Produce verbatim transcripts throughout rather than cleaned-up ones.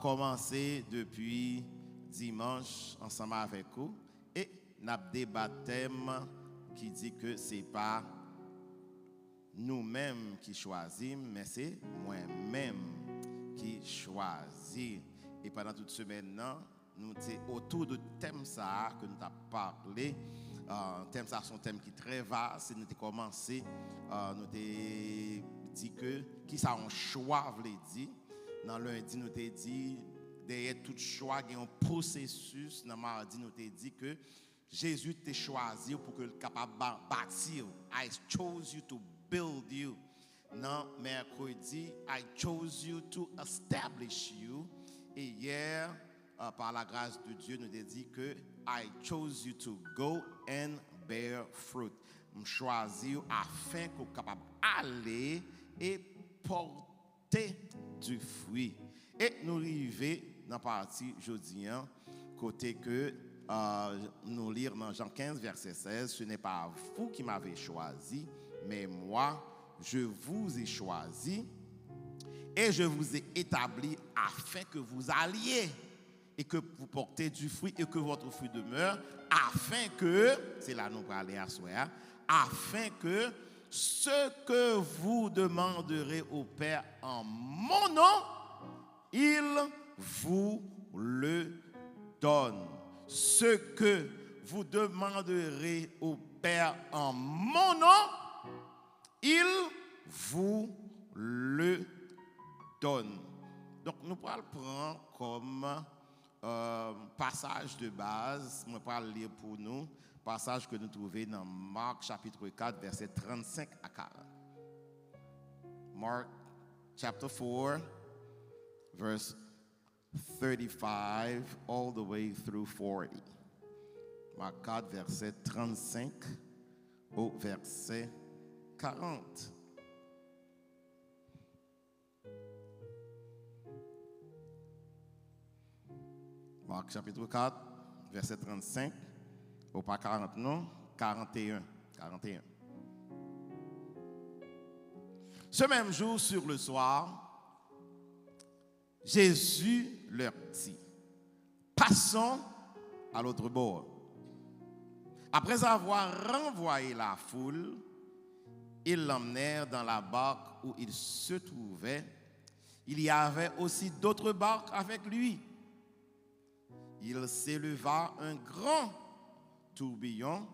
kòmanse depi dimanch ansanm avèk ou e n ap debat tèm ki di ke se pa nou menm ki chwazi, men se mwen menm ki chwazi. E pandan tout semèn nan, nou te otou de tèm sa a ke nou t ap pale. Euh, tèm sa a se yon tèm ki trè vas, e nou te kòmanse, euh, nou te di ke kisa yon chwa vle di. Nan lendi, nou te di, dèyè tout chwa, gen yon pwosesis. Nan madi, nou te di ke Jezi te chwazi w pou ke l kapab ba- bati w. I chose you to build you. Nan mèkredi, I chose you to establish you. E yè, euh, par la grâce de Dieu, nou te di ke I chose you to go and bear fruit. M chwazi w afin ke w kapab ale e pòte du fruit. E nou rive nan pati jodi an, kote ke, euh, nou li nan Jean quinze, verset seize, ce n'est pas vous qui m'avez choisi, mais moi, je vous ai choisi et je vous ai établi afin que vous alliez et que vous portez du fruit et que votre fruit demeure, afin que, se la nou prale aswè a, afin que ce que vous demanderez au Père en mon nom, il vous le donne. Ce que vous demanderez au Père en mon nom, il vous le donne. Donk, nou pral pran kòm, euh, pasaj de baz, mwen pral li pou nou, pasaj ke nou twouve nan Mark chapitre quatre, verset trente-cinq à quarante. Mark chapter four, verse thirty-five all the way through forty. Mark quatre, verset trente-cinq au verset quarante. Mark chapitre quatre, verset trente-cinq, ou pa quarante non, quarante et un, quarante et un. Ce même jour, sur le soir, Jésus leur dit, passons à l'autre bord. Après avoir renvoyé la foule, ils l'emmenèrent dans la barque où il se trouvait. Il y avait aussi d'autres barques avec lui. Il s'éleva un grand tourbillon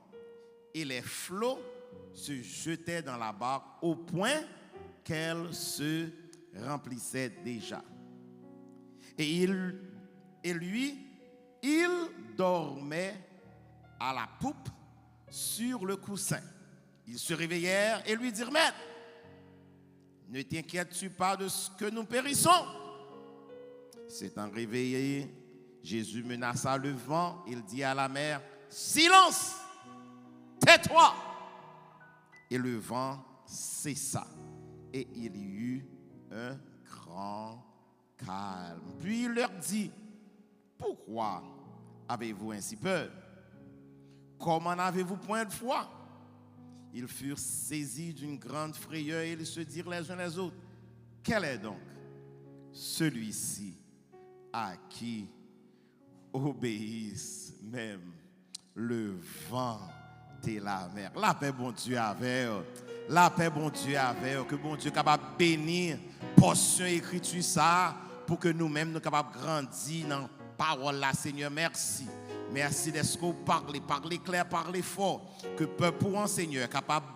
et les flots se jetaient dans la barque au point qu'elle se remplissait déjà. Et il, et lui, il dormait à la poupe sur le coussin. Ils se réveillèrent et lui dirent, Maître, ne t'inquiètes-tu pas de ce que nous périssons? S'étant réveillé, Jésus menaça le vent, il dit à la mer, silence, tais-toi! Et le vent cessa, et il y eut un grand calme. Puis il leur dit, pourquoi avez-vous ainsi peur? Comment n'avez-vous point de foi? Ils furent saisis d'une grande frayeur et ils se dirent les uns les autres, quel est donc celui-ci à qui obéissent même le vent et la mer? Lapè Bondye avè w. Lapè Bondye avè w. Ke Bondye kapab beni pòsyon ekriti sa a pou ke nou menm nou kapab grandi nan pawòl la, Senyè. Mèsi. Mèsi dèske w pale, pale klè, pale fò. Ke pèp ou an, Senyè, kapab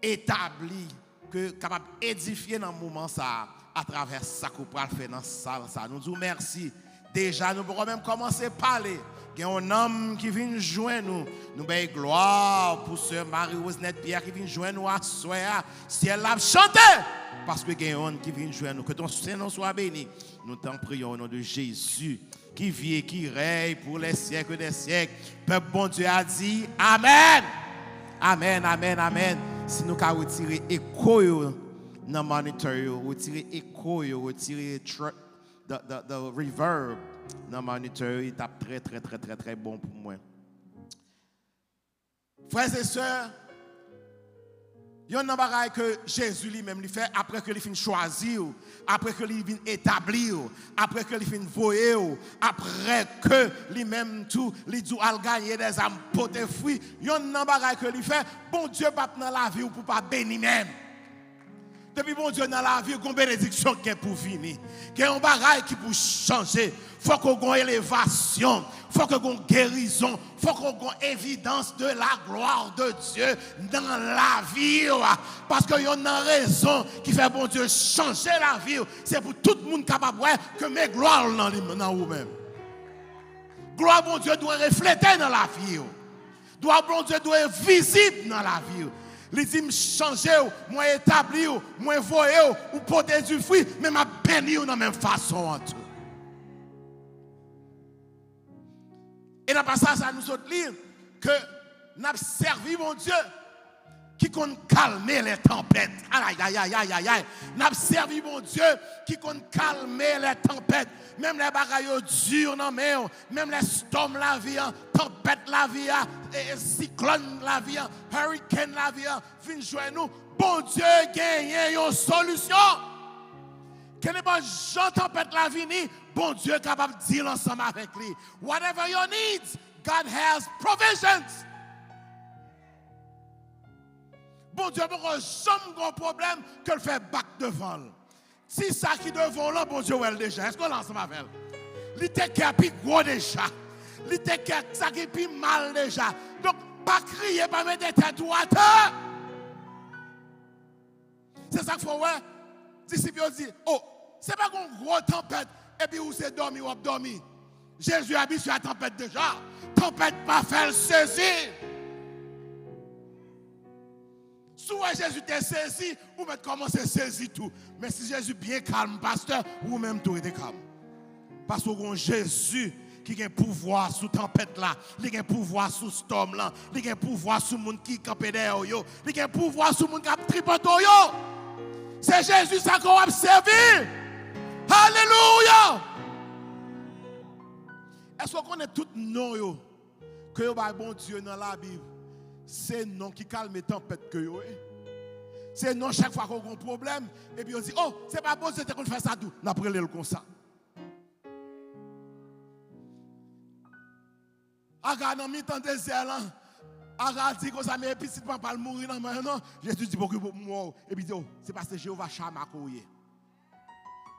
etabli, ke kapab edifye nan moman sa a, atravè sa ke w pral fè nan sal sa a. Nou di w mèsi. Deja, nou poko menm kòmanse pale. Gen yon nanm ki vin jwenn nou. Nou bay glwa pou sè Marie Rosenette Pierre ki vin jwenn nou aswè a. Syèl la ap chante! Paske gen yon ki vin jwenn nou. Que ton Saint nom soit béni. Nous t'en prions au nom de Jésus, qui vit et qui règne pour les siècles des siècles. Pèp Bondye a di, amèn! Amèn, amèn, amèn. Si nou ka retire eko yo nan monitor yo, retire eko yo, retire tr-, the, the, the reverb nan monitor yo, li t ap trè, trè, trè, trè, trè bon pou mwen. Frères et sœurs, Yonn nan bagay ke Jezi li menm li fè apre ke li fin chwazi w, apre ke li vin etabli w, apre ke li fin voye w, apre ke li menm tou li di w al ganye dèzam, pote fwi, yonn nan bagay ke li fè, Bondye p ap nan lavi w pou pa beni menm. Depi Bondye nan lavi w, gon benediksyon k gen pou vini. Gen yon bagay ki pou chanje. Fòk ou gon elevasyon. Fòk ou gon gerizon. Fòk ou gon evidans de la gloire de Dieu nan lavi w. Paske yonn nan rezon ki fè Bondye chanje lavi w, se pou tout moun kapab wè ke men glwa l nan li, nan ou menm. Glwa Bondye dwe reflete nan lavi w. Glwa Bondye dwe vizib nan lavi w. Li di, "M chanje w, mwen etabli w, mwen voye w, ou pote di fwi, men m ap beni w nan menm fason an tou." E nan pasaj sa nou sot li, ke n ap sèvi Bondye ki konn kalme lè tanpèt. Ayayayayayay. N ap sèvi Bondye ki konn kalme lè tanpèt. Menm lè bagay yo di nan men w, menm lè stòm lavi an, tanpèt lavi a, e, e, siklòn lavi an, hurricane lavi an vin jwenn ou, Bondye genyen yon solisyon. Kenenpòt jan tanpèt la vini, Bondye kapab deal ansanm avèk li. Whatever your needs, God has provisions. Bondye poko janm gon pwoblèm ke l fè bak devan l. Ti sa ki devan w lan, Bondye wè l deja. Èske w la ansanm avè l? Li te kè pi gwo deja. Li te kè sa ki pi mal deja. Donk, pa kriye, pa mete tèt ou atè. Se sa k fè w wè, disip yo di, "O, se pa gon gwo tanpèt, epi ou se dòmi w ap dòmi." Jezi abitye a tanpèt deja. Tanpèt pa fè l sezi. Si w wè Jezi te sezi, ou mèt kòmanse sezi tou. Men si Jezi byen kalm, pastè, ou menm tou rete kalm. Paske w gen yon Jezi ki gen pouvwa sou tanpèt la, li gen pouvwa sou stòm lan, li gen pouvwa sou moun ki kanpe dèyè w yo, li gen pouvwa sou moun k ap tripòte w yo. Se Jezi sa ke w ap sèvi. Alelouya! Èske w konnen tout non yo ke yo bay Bondye nan Labib, se non ki kalme tanpèt ke yo ye. Se non chak fwa ke w gen yon pwoblèm, epi yo di, "O, se pa Bondye te konn fè sa tou." N ap rele l konsa. Aga nan mitan dezè lan, Aga di konsa, "Men pitit mwen pa al mouri nan men w non." Jezi di, "Poko pou m wè w." Epi di, "O, se paske Jewova Chama ke w ye."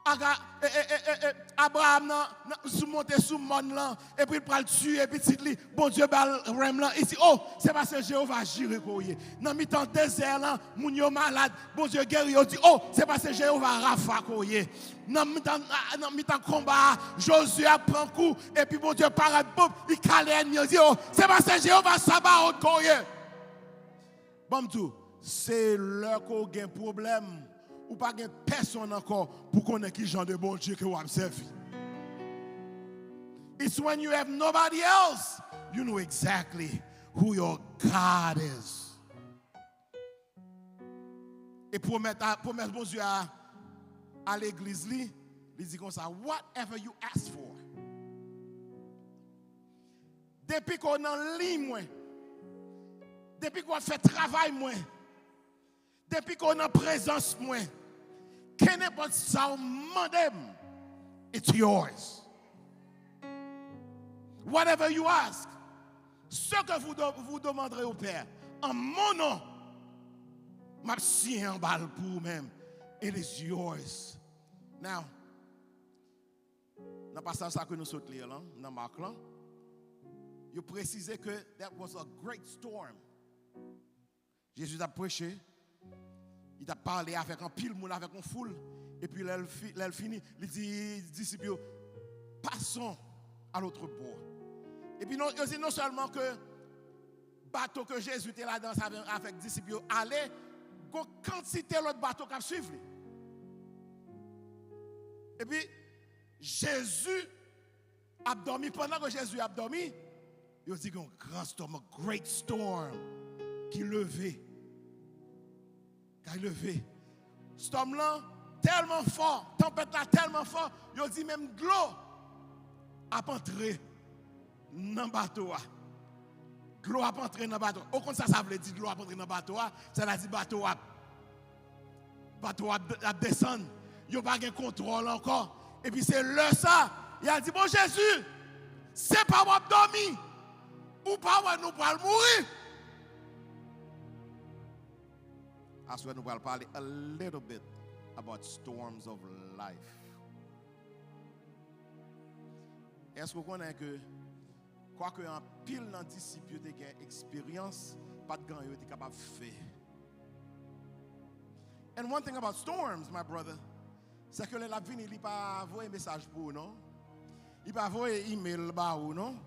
Aga, e, e, e, e, e, Abraram nan, nan, sou monte sou mòn lan, epi l pral tiye pitit li, Bondye ba l rèm lan, li di, "O, se paske Jewova Jire ke w ye." Nan mitan dezè lan, moun yo malad, Bondye geri yo, di, "O, se paske Jewova Rafa ke w ye." Nan mitan, nan mitan konba a, Jozye ap pran kou, epi Bondye parèt, boup, li kale ènmi yo, di, "O, se paske Jewova Sabaot ke w ye." Ban m di w, se lè ke w gen pwoblèm, ou pa gen pèsonn ankò pou konnen ki jan de Bondye ke w ap sèvi. It's when you have nobody else, you know exactly who your God is. E pwomèt a, pwomès Bondye a, a legliz li, li di konsa, "Whatever you ask for." Depi ke w nan liy mwen, depi ke w ap fè travay mwen, depi ke w nan prezans mwen, kenenpòt sa w mande m, it's yours. Whatever you ask, ce que vous, de- vous demanderez au Père, en mon nom, m ap siyen anba l pou ou menm. It is yours. Now, nan pasaj sa ke nou sot li lan, nan Mak lan, yo presize ke that was a great storm. Jezi t ap preche, li t ap pale avèk anpil moun, avèk yon foul, epi lè l fi- lè l fini, li di disip yo, "Passons à l'autre bord." Epi non, yo di non sèlman ke bato ke Jezi te ladan avè- avèk disip yo ale, gon kantite lòt bato k ap swiv li. Epi Jezi ap dòmi, pandan ke Jezi ap dòmi, yo di gen yon gran stòm, a great storm, ki leve. Kay leve. Stòm lan tèlman fò, tanpèt la tèlman fò, yo di menm dlo ap antre nan bato a. Dlo ap antre nan bato. Ou konn sa sa vle di dlo ap antre nan bato a? Sa vle di bato ap, bato ap, ap desann. Yo pa gen kontwòl ankò. Epi se lè sa, y a di, "Bon, Jezi, se pa w ap dòmi. Ou pa wè nou pral mouri?" Aswè nou pral pale a little bit about storms of life. Èske w konnen ke, kwake anpil nan disip yo te gen eksperyans, pa t gen anyen yo te kapab fè. And one thing about storms, my brother, se ke lè l ap vini, li pa voye mesaj pou ou, non. Li pa voye email ba ou, non.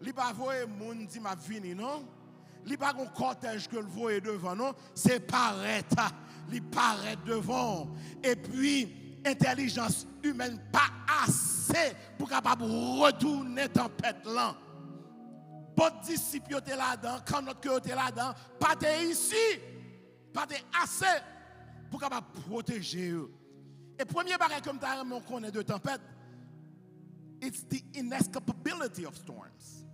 Li pa voye moun di, "M ap vini," non. Li pa gon kòtèj ke l voye devan, non. Se parèt. Li parèt devan w. Epi, entèlijans imèn pa ase pou kapab retounen tanpèt lan. Bòt disip yo te ladan, kannòt ke yo te ladan, pa te isi, pa te ase pou kapab pwoteje yo. E premye bagay ke m ta renmen w konnen de tanpèt, it's the inescapability of storms.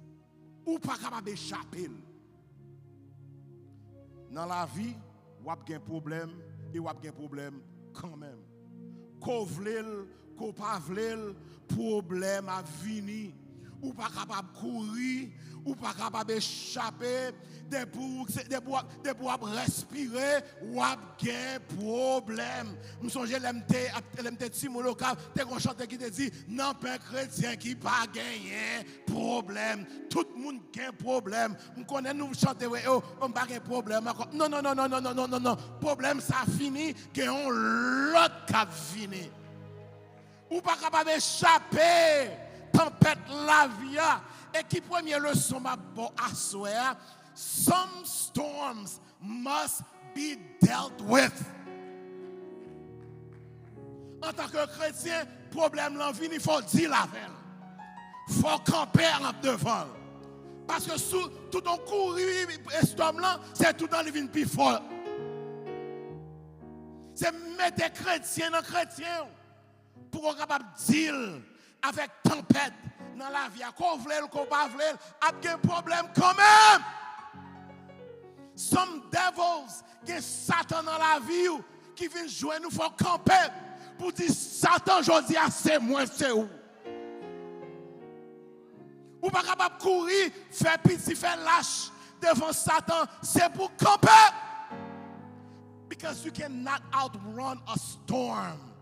Ou pa kapab echape l. Nan lavi, w ap gen pwoblèm, e w ap gen pwoblèm kanmenm. Ke w vle l, ke w pa vle l, pwoblèm ap vini. Ou pa kapab kouri, ou pa kapab echape. Depi w, se, depi w ap, depi w ap respire, w ap gen pwoblèm. M sonje lè m te, ap, lè m te timoun Okap, te gon chante ki te di, "Nan pa kretyen ki pa genyen pwoblèm." Tout moun gen pwoblèm. M konnen nou chante, "Wi, o, o, m pa gen pwoblèm ankò." Non, non, non. Pwoblèm sa fini, gen yon lòt k ap vini. Ou pa kapab echape tanpèt lavi a. E ki premye leson m ap ba w aswè a? Some storms must be dealt with. Antanke kretyen, pwoblèm lan vini, fò w deal avè l. Fò w kanpe an devan l. Paske sou tout yon kouri estòm lan, se toutan li vin pi fò. Se mete kretyen nan kretyen pou w kapab deal avèk tanpèt nan lavi a. Ke w vle l, ke w pa vle l, ap gen pwoblèm kanmenm. Some devils, gen Satan nan lavi w ki vin jwenn ou, fò w kanpe pou di, "Satan, jodi a, se mwen, se ou." Ou pa kapab kouri, fè piti, fè lach devan Satan. Se pou w kanpe. Because you cannot outrun a storm.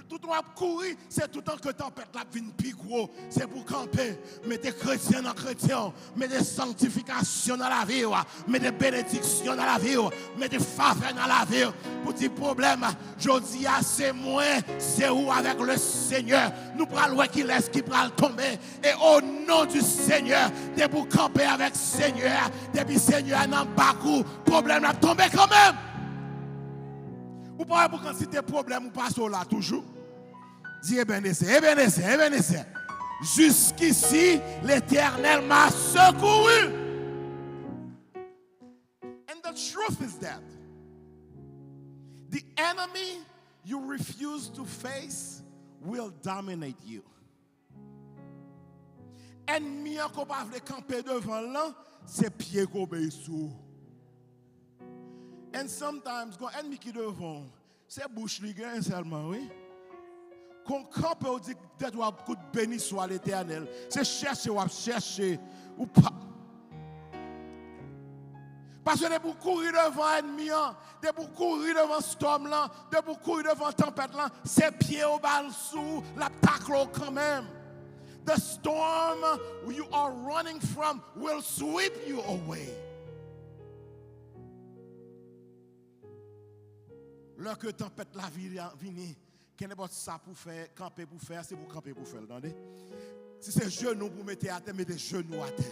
Toutan w ap kouri, se toutan ke tanpèt la ap vin pi gwo. Se pou w kanpe, mete kretyen nan kretyen w, mete sanktifikasyon nan lavi w, mete benediksyon nan lavi w, mete favè nan lavi w. Pou di pwoblèm, jodi a se mwen, se ou avèk le Senyè. Nou pral wè kilès ki pral tonbe. E o non di Senyè, depi w kanpe avèk Senyè a, depi Senyè a nan bak ou, pwoblèm la ap tonbe kanmenm. Ou pa wè pou kantite pwoblèm ou pase w la toujou. Di Ebenezè, Ebenezè, Ebenezè. Jusqu'ici, l'Éternel m'a secouru. And the truth is that the enemy you refuse to face will dominate you. Ènmi an ke w pa vle kanpe devan l lan, se pye koube sou ou. And sometimes, gon ènmi ki devan w, se bouch li genyen sèlman, wi. Kon kanpe w di tèt ou ap kout, "Beni swa Letènèl." Se chèche w ap chèche. Ou pa. Paske depi w kouri devan ènmi an, depi w kouri devan stòm lan, depi w kouri devan tanpèt lan, se pye w ba l sou ou, l ap takle w kanmenm. The storm you are running from will sweep you away. Lè ke tanpèt lavi a vini, kenenpòt sa pou fè, kanpe pou fè a, se pou kanpe pou fè l, tande. Si se jenou pou mete atè, mete jenou atè.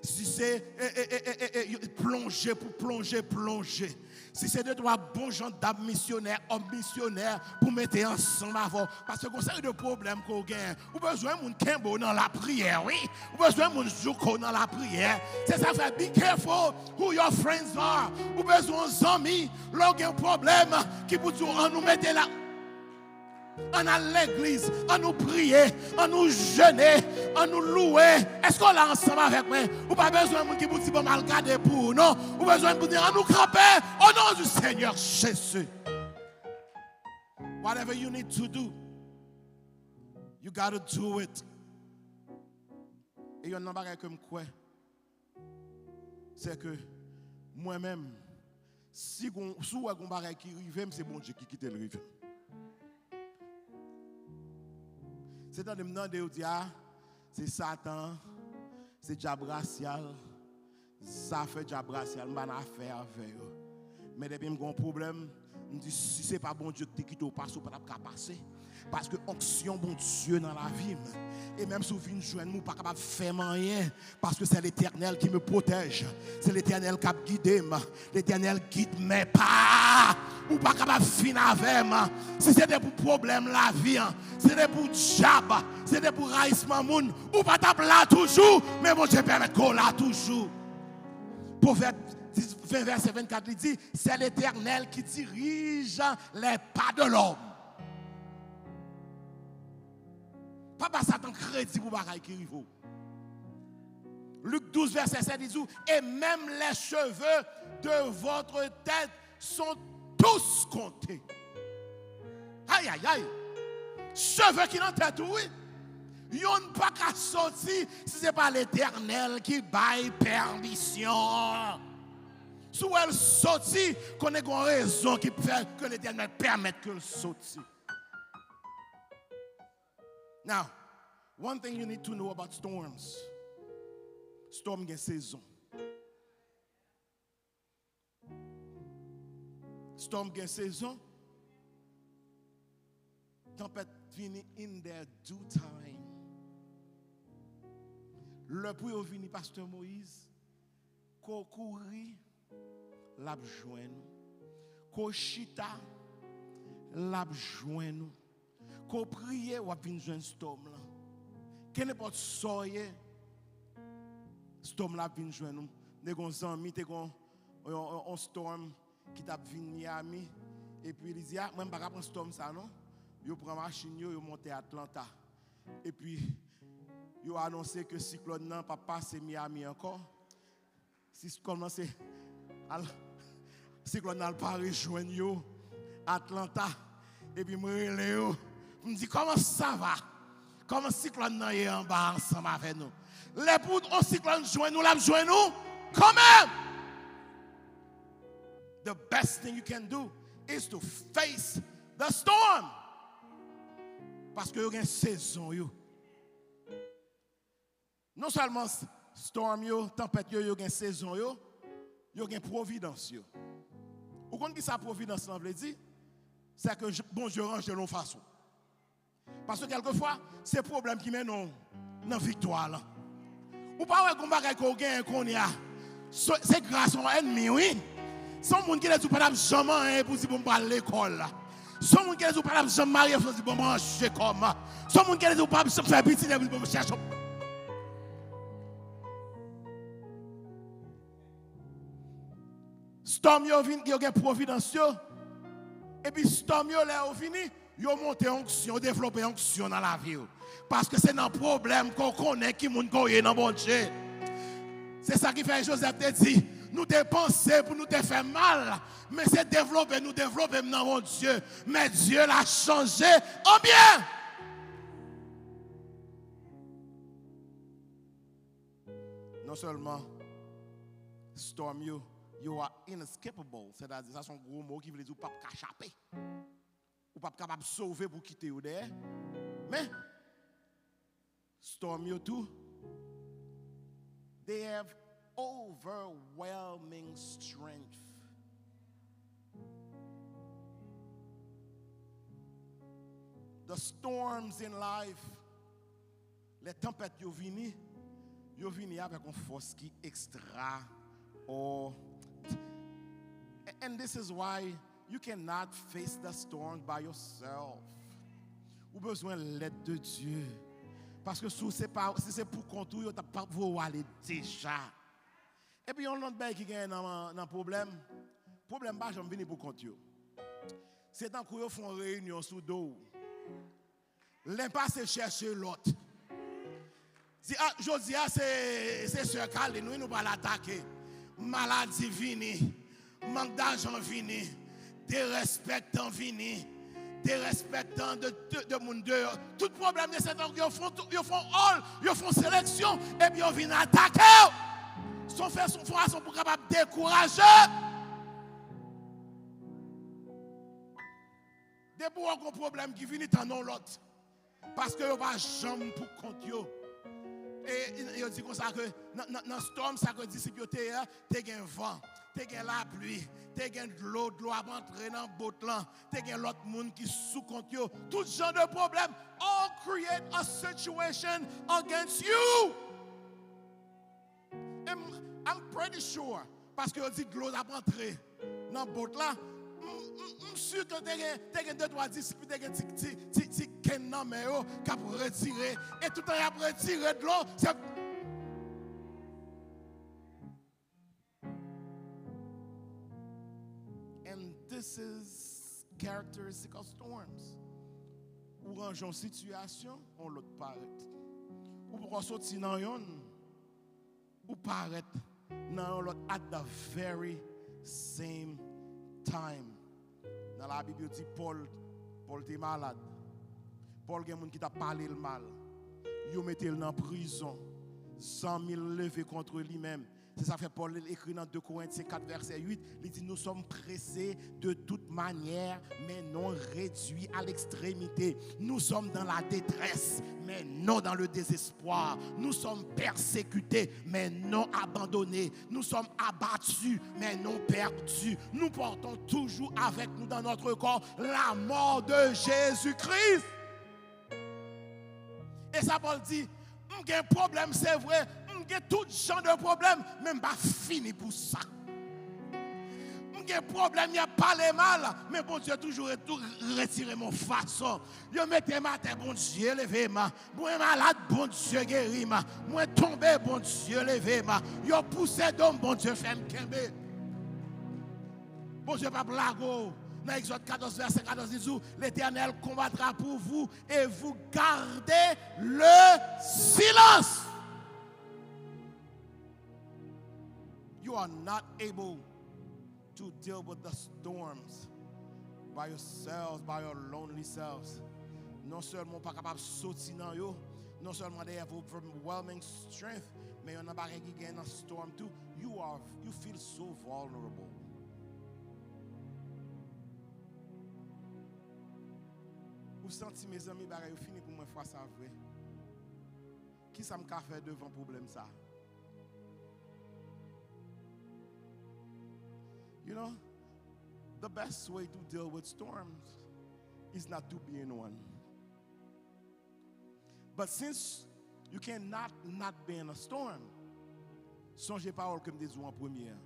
Si se, e, e, e, e, e, e, plonje pou plonje, plonje. Si se de twa bon jan dam misyonè, òm misyonè pou mete ansanm avè w. Paske gon seri de pwoblèm ke w genyen. Ou bezwen moun kenbe w nan lapriyè, wi. Ou bezwen moun jouk w nan lapriyè. Se sa k fè, be careful who your friends are. Ou bezwen yon zanmi, lè w gen yon pwoblèm, ki pou di w, "Ann nou mete la, ann al legliz, ann nou priye, ann nou jene." Ann nou louwe. Èske w la ansanm avèk mwen? Ou pa bezwen moun ki pou di, "Bon, m al gade pou ou." Non. Ou bezwen pou di, "Ann nou kanpe. Au nom du Seigneur Jésus." Whatever you need to do, you gotta do it. E yonn nan bagay ke m kwè, se ke mwen menm, si gon, si w wè gon bagay ki rive m, se Bondye ki kite l rive m. Se tande m tande yo di, "A, se Satan, se dyab rasyal, zafè dyab rasyal, m pa nan afè avè yo." Men depi m gon pwoblèm, m di, "Si se pa Bondye ki te kite w pase, ou pa t ap ka pase." Paske onksyon Bondye nan lavi m. E menm si w vin jwenn mwen, ou pa kapab fè m anyen. Parce que c'est l'Éternel qui me protège. Se Letènèl k ap gide m. Letènèl gide mes pas. Ou pa kapab fin avè m. Si se te pou pwoblèm lavi an, si se te pou dyab, si se te pou rayisman moun, ou pa t ap la toujou, men Bondye pèmèt ke w la toujou. Pwovèb ven, vèsè vennkat, li di, c'est l'Éternel qui dirige les pas de l'homme. Pa ba Satan kredi pou bagay ki rive w. Lik douz, vèsè sèt, li di w, et même les cheveux de votre tête sont tous comptés. Ay, ay, ay. Cheve ki nan tèt ou, wi. Yonn pa ka soti si se pa Letènèl ki bay pèmisyon. Si w wè l soti, konnen gen yon rezon ki fè ke Letènèl pèmèt ke l soti. Now, one thing you need to know about storms. Storm gen sezon. Storm gen sezon. Tanpèt vini in their due time. Lè pou yo vini, Pastè Moïse, ko kouri, l ap jwenn ou. Ko chita, l ap jwenn ou. Ko priye, w ap vin jwenn stòm lan. Kenenpòt sa w ye, stòm lan ap vin jwenn ou. M te gen yon zanmi, te gen yon, yon, yon, yon stòm ki t ap vin Miami. Epi li di, "A, mwen m pa ka pran stòm sa non." Yo pran machin yo, yo monte Atlanta. Epi yo anonse ke siklòn nan p ap pase Miami ankò. Si kòmanse al, siklòn nan al pare jwenn yo Atlanta. Epi m rele yo. M di, "Comment ça va? Kòman siklòn nan ye anba ansanm avè nou?" Lè pou yon siklòn jwenn ou, l ap jwenn ou kanmenm. The best thing you can do is to face the storm. Paske yo gen sezon yo. Non sèlman s-, storm yo, tanpèt yo, yo gen sezon yo, yo gen pwovidans yo. Ou konn ki sa pwovidans lan vle di? Se ke j-, Bondye ranje l yon fason. Paske kèlkefwa, se pwoblèm ki mennen w nan viktwa lan. Ou pa wè gon bagay ke w genyen kounye a, se, se gras yon ènmi, wi. Se yon moun ki te di w pa t ap janm anyen epi w di, "Bon, m pral lekòl." Se yon moun ki te di w pa t ap janm marye, epi w di, "Bon, m ranje kò m." Se yon moun ki te di w pa t ap janm fè pitit, epi w di, "Bon, m chèche." Stòm yo vin, yo gen pwovidans yo. Epi stòm yo, lè yo vini, yo monte onksyon, yo devlope onksyon nan lavi w. Paske se nan pwoblèm ke w konnen ki moun ke w ye nan Bondye. Se sa ki fè Jozèf te di, "Nou te panse pou nou te fè mal, men se devlope nou devlope m nan Bondye. Mais Dieu l'a changé en bien." Non sèlman stòm yo, yo are inescapable, sètadi sa se yon gwo mo ki vle di w p ap ka chape. Ou p ap kapab sove pou kite yo dèyè. Men, stòm yo tou, they have overwhelming strength. The storms in life, lè tanpèt yo vini, yo vini avèk yon fòs ki ekstra. Or, and this is why you cannot face the storm by yourself. Ou bezwen lèd de Dye. Paske si w se pa, si se pou kont ou, yo t ap voye w ale deja. Epi yon lòt bagay ki genyen nan, nan pwoblèm, pwoblèm pa janm vini pou kont yo. Se tankou yo fè yon reyinyon sou do w. Len pase chèche lòt. Di, "Ah, jodi a se, se sè Kalin, wi, nou pral atake." Maladi vini, mank dajan vini, derespèktan vini, derespèktan de, de, de moun deyò. Tout pwoblèm de Satan, yo fè, yo fè hall, yo fè seleksyon, epi yo vin atake w. Se yon fè, se yon fason pou kapab dekouraje. Depi w wè yon pwoblèm ki vini, tann yon lòt. Paske yo pa janm pou kont yo. E yo di konsa ke nan, nan, nan storm sa ke disip yo te ye a, te gen van, te gen lapli, te gen dlo, dlo ap antre nan bot lan, te gen lòt moun ki sou kont yo. Tout jan de pwoblèm, all create a situation against you. And I'm pretty sure, paske yo di dlo ap antre nan bot la, m, m, m si ke te gen, te gen de twa disip, te gen ti, ti, ti, ti kenn nan men yo k ap retire. E toutan y ap retire dlo, se... And this is characteristic of storms. Ou ranje yon sitiyasyon, yon lòt parèt. Ou poko soti nan yonn, ou parèt nan yon lòt at the very same time. Nan Labib, yo di Pòl, Pòl te malad. Pòl gen moun ki t ap pale l mal. Yo mete l nan prizon. Zanmi l leve kont li menm. Se sa k fè Pòl ekri nan de Korentyen kat vèsè uit, li di, "Nous sommes pressés de toute manière, mais non réduits à l'extrémité. Nous sommes dans la détresse, mais non dans le désespoir. Nous sommes persécutés, mais non abandonnés. Nous sommes abattus, mais non perdus. Nous portons toujours avec nous dans notre corps la mort de Jésus-Christ." E sa Pòl di, "M gen pwoblèm, se vre, m gen tout jan de pwoblèm, men m pa fini pou sa. M gen pwoblèm, y ap pale mal, men Bondye toujou re-, tou-, retire m yon fason. Yo mete m atè, Bondye leve m. Mwen malad, Bondye geri m. Mwen tonbe, Bondye leve m. Yo pouse do m, Bondye fè m kenbe." Bondye p ap lage w. Nan Egzòd katòz, vèsè katòz, li di w, "L'Éternel combattra pour vous et vous gardez le silence." You are not able to deal with the storms by yourselves, by your lonely selves. Non sèlman w pa kapab soti nan yo, non sèlman they have overwhelming strength, men yon nan bagay ki gen nan storm tou, you are, you feel so vulnerable. Ou santi, mezanmi, bagay yo fini pou mwen fwa sa vre. Kisa m ka fè devan pwoblèm sa? You know, the best way to deal with storms is not to be in one. But since you cannot not be in a storm, sonje pawòl ke m te di w an premye an.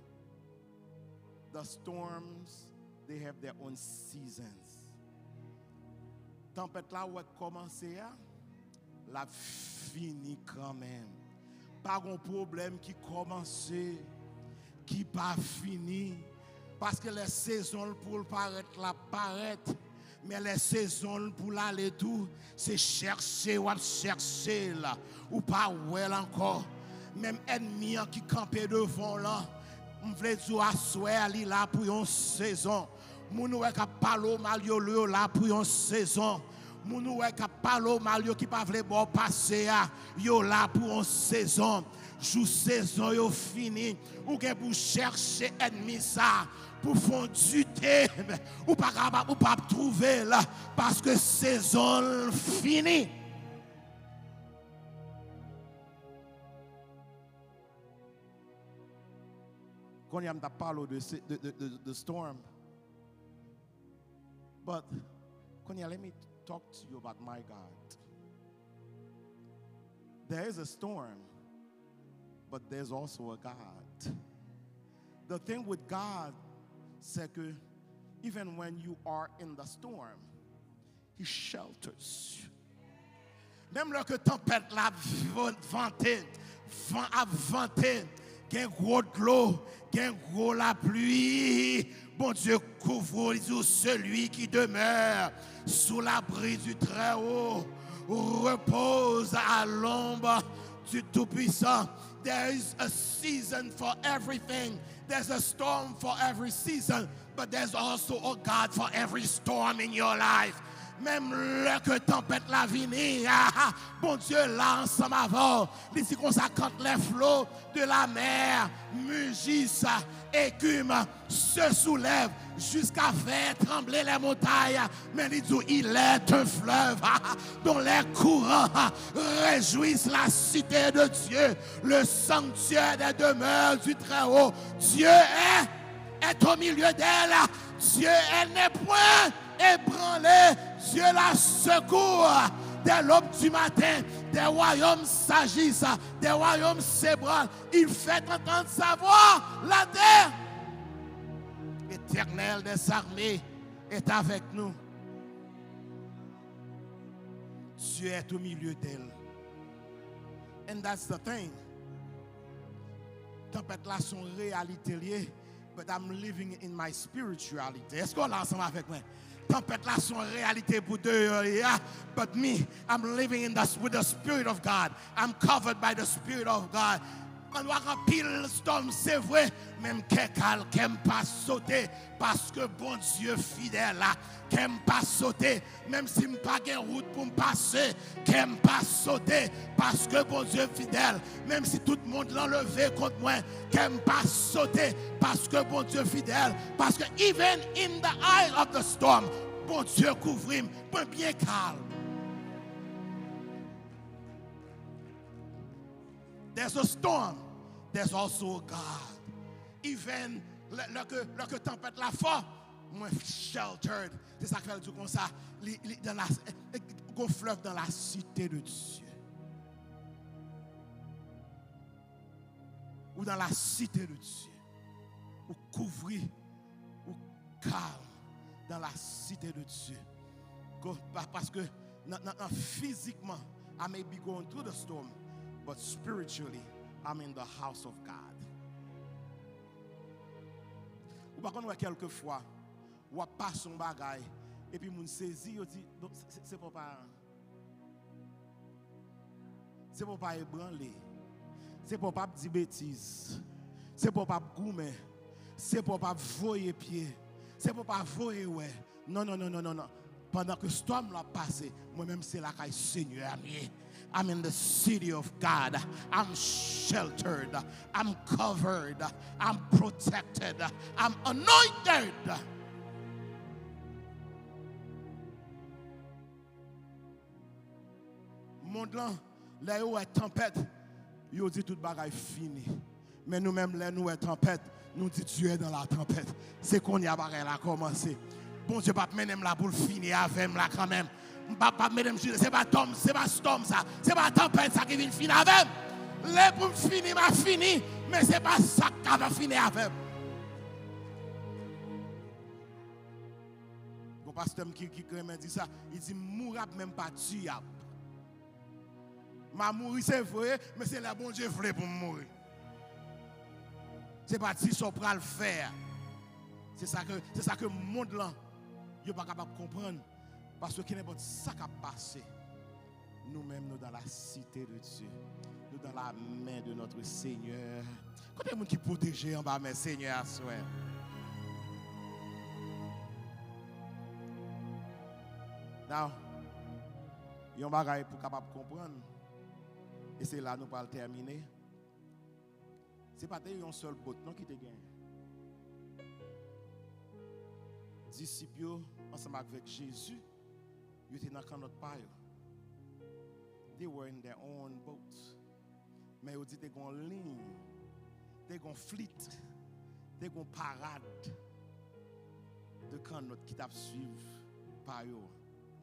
The storms, they have their own seasons. Tanpèt la, ou wè k kòmanse a, l ap fini kanmenm. Pa gon pwoblèm ki kòmanse, ki pa fini. Paske lè sezon l pou l parèt, l ap parèt. Men lè sezon l pou l ale tou, se chèche w ap chèche l. Ou pa wè l ankò. Menm ènmi an ki kanpe devan w lan, m vle di w aswè a, li la pou yon sezon. Moun ou wè k ap pale w mal yo, yo la pou yon sezon. Moun ou wè k ap pale w mal yo, ki pa vle ba w pase a, yo la pou yon sezon. Jou sezon yo fini, ou gen pou chèche ènmi sa pou fè w dite, ou pa kapab, ou p ap twouve l, paske sezon l fini. Kounye a m t ap pale w de, se- de, de, de, de storm. But kounye a, let me talk to you about my God. There is a storm, but there's also a God. The thing with God, c'est que even when you are in the storm, He shelters you. Menm lè ke tanpèt la ap van- vante, van ap vante, gen gwo dlo, gen gwo lapli, Bondye kouvri w, li di w, celui qui demeure sous l'abri du Très-Haut repose à l'ombre Dieu Tout-Puissant, there is a season for everything. There's a storm for every season, but there's also a God for every storm in your life. Menm lè ke tanpèt la vini, ah, ah, Bondye la ansanm avè w. Li di konsa, quand les flots de la mer mugissent, écume, se soulève jusqu'à faire trembler les montagnes. Men li di w, il est un fleuve dont les courants réjouissent la cité de Dieu, le sanctuaire des demeures du Très-Haut. Dieu est, est au milieu d'elle. Dieu, elle n'est point ébranlée. Dieu la secoue. Dès l'aube du matin, des royaumes s'agissent, des royaumes s'ébranlent. Il fait entendre sa voix, la terre. L'Éternel des armées est avec nous. Dieu est au milieu d'elle. And that's the thing. Tanpèt la se yon reyalite l ye, but I'm living in my spirituality. Èske w la ansanm avèk mwen? Tanpèt la se yon reyalite pou deyò li a, but me, I'm living in the, with the Spirit of God. I'm covered by the Spirit of God. Ann wè anpil stòm, se vre, men m kè kal, kè m pa sote, paske Bondye fidèl. Kè m pa sote, menm si m pa gen wout pou m pase, kè m pa sote, paske Bondye fidèl. Menm si tout mond lan leve kont mwen, kè m pa sote, paske Bondye fidèl. Paske even in the eye of the storm, Bondye kouvri m, mwen byen kalm. There's a storm, there's also a God. Even lè, lè ke, lè ke tanpèt la fò, mwen sheltered. Se sa k fè l di konsa, li, li dans la, gon fleuve dans la cité de Dieu. Ou dans la cité de Dieu. Ou kouvri, ou kalm dans la cité de Dieu. Go, pa, paske nan, nan, nan fizikman, I may be going through the storm, but spiritually, I'm in the house of God. Ou pa konn wè kèlkefwa, w ap pase yon bagay, epi moun sezi, yo di, "Non, se, se, se pa w pa, se pa w pa ebranle, se pa w pa ap di betiz, se pa w pa ap goumen, se pa w pa ap voye pye, se pa w pa voye wè." Non, non, non, non, non, non. Pandan ke stòm la ap pase, mwen menm se lakay Senyè a m ye. I'm in the city of God. I'm sheltered. I'm covered. I'm protected. I'm anointed. Mond lan, lè yo wè tanpèt, yo di tout bagay fini. Men nou menm, lè nou wè tanpèt, nou di, "Dieu est dans la tempête." Se kounye a bagay la kòmanse. Bondye p ap mennen m la pou l fini avè m la kanmenm. M p ap, p ap mennen m jile. Se pa tòm, se pa stòm sa. Se pa tanpèt sa ki vin fini avè m. Lè pou m fini, m a fini. Men se pa sa k ap fini avè m. Gon pastè m ki, ki renmen di sa, li di, "M mourab, men m pa tiyab." M a mouri, se vre, men se lè Bondye vle pou m mouri. Se pa di sa w pral fè a. Se sa ke, se sa ke mond lan, yo pa kapab konprann. Paske kenenpòt sa k ap pase, nou menm, nou dans la cité de Dieu. Nou dans la main de notre Seigneur. Kote moun ki pwoteje anba men Senyè a aswè? Now, yon bagay pou kapab konprann, e se la nou pral tèmine. Se pa te yon sèl bòt non ki te genyen. Disip yo, ansanm avèk Jezi, yo te nan kannòt pa yo. They were in their own boat. Men yo di te gon liy, te gon flit, te gon parad de kannòt ki t ap swiv pa yo.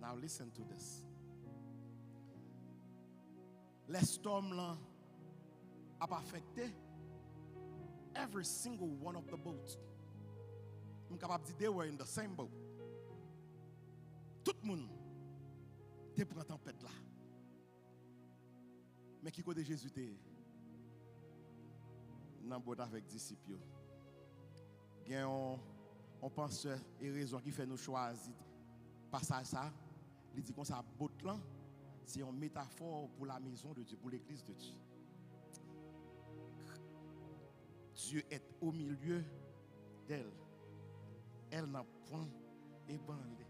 Now listen to this. Lè stòm lan ap afekte, every single one of the boat, m kapab di they were in the same boat. Tout moun te pran tanpèt la. Men ki kote Jezi te ye? Nan bòt avèk disip yo. Gen yon, yon pansè, e rezon ki fè nou chwazi pasaj sa, li di konsa, bòt lan, Se yon metafò pou la maison de Dieu, pou l'église de Dieu. Dieu est au milieu d'elle. Elle n'a point ébranlé.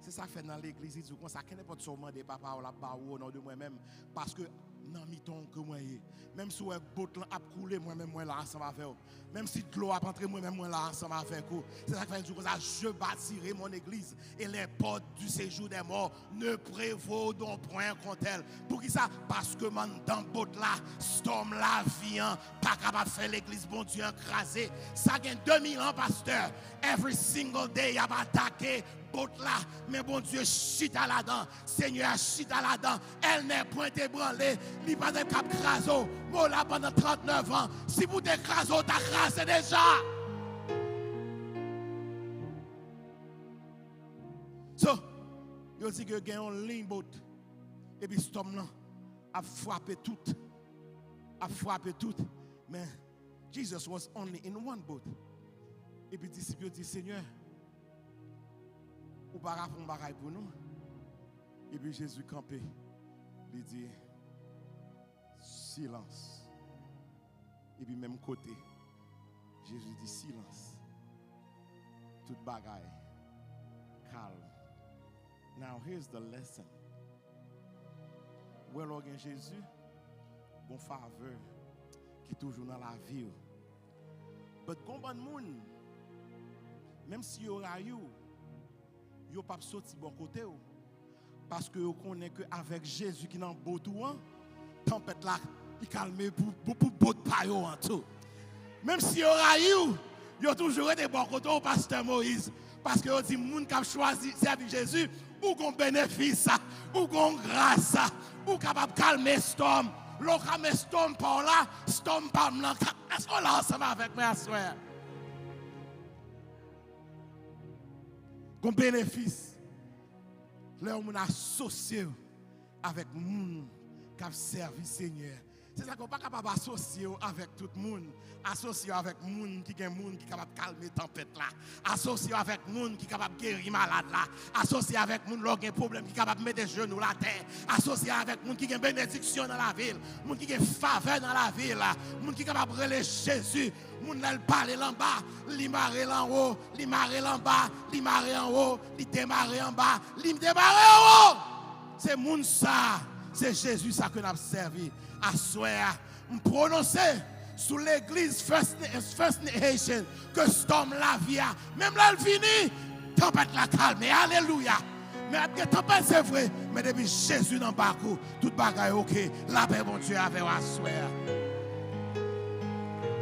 Se sa k fè nan legliz, li di w konsa, kenenpòt sa w mande Papa w, l ap ba ou, o non de mwen menm, paske nan mitan w ke mwen ye. Menm si w wè bot lan ap koule, mwen menm mwen la ansanm avè w. Menm si dlo ap antre, mwen menm mwen la ansanm avèk ou. Se sa k fè l di w konsa, je bâtirai mon église et les portes du séjour des morts ne prévaudront point contre elle. Poukisa? Paske anndan bot la, stòm lavi an pa kapab fè legliz Bondye an kraze. Sa gen de mil an, pastè. Every single day, y ap atake bot la. Men Bondye chita ladan. Senyè a chita ladan. Elle n'est point ébranlée. Li pa t ap kab kraze w. Mo la pandan trannèf an. Si pou te kraze w, ta kraze deja. So, yo di ke gen yon liy bot. Epi stòm lan ap frape tout. Ap frape tout. Men, Jesus was only in one boat. Epi disip yo di, Senyè, ou pa ka fè yon bagay pou nou? Epi Jezi kanpe, li di, silans. Epi menm kote, Jezi di, silans. Tout bagay kalm. Now, here's the lesson. Ou wè, lè w gen Jezi, gon favè ki toujou nan lavi w. But gon bann moun, menm si yo rayi w, yo p ap soti bò kote w. Paske yo konnen ke avèk Jezi ki nan bot ou an, tanpèt la, li kalme pou, pou, pou bot pa yo an tou. Menm si yo rayi w, yo toujou rete bò kote w, pastè Moyiz. Paske yo di moun k ap chwazi sèvi Jezi, ou gon benefis, ou gon gras, ou kapab kalme stòm. Lè w kalme stòm pa w la, stòm pa m lan ka. Èske w la ansanm avèk mwen aswè a? Gon benefis lè yon moun asosye w avèk moun k ap sèvi Senyè. Se sa ke w pa kapab asosye w avèk tout moun. Asosye w avèk moun ki gen moun ki kapab kalme tanpèt la. Asosye w avèk moun ki kapab geri malad la. Asosye avèk moun lè w gen pwoblèm ki kapab mete jenou l atè. Asosye avèk moun ki gen benediksyon nan lavi l. Moun ki gen favè nan lavi l. Moun ki kapab rele Jezi. Moun lè l pale l anba, li mare l anwo, li mare l anba, li mare anwo, li demare anba, li demare anwo. Se moun sa, se Jezi sa ke n ap sèvi. Aswè a, m pwononse sou legliz First, First Nation ke stòm lavi a, menm lè l vini, tanpèt la kalme. Alelouya! Men ap gen tanpèt, se vre, men depi Jezi nan bak ou, tout bagay oke. Lapè Bondye avè w aswè a.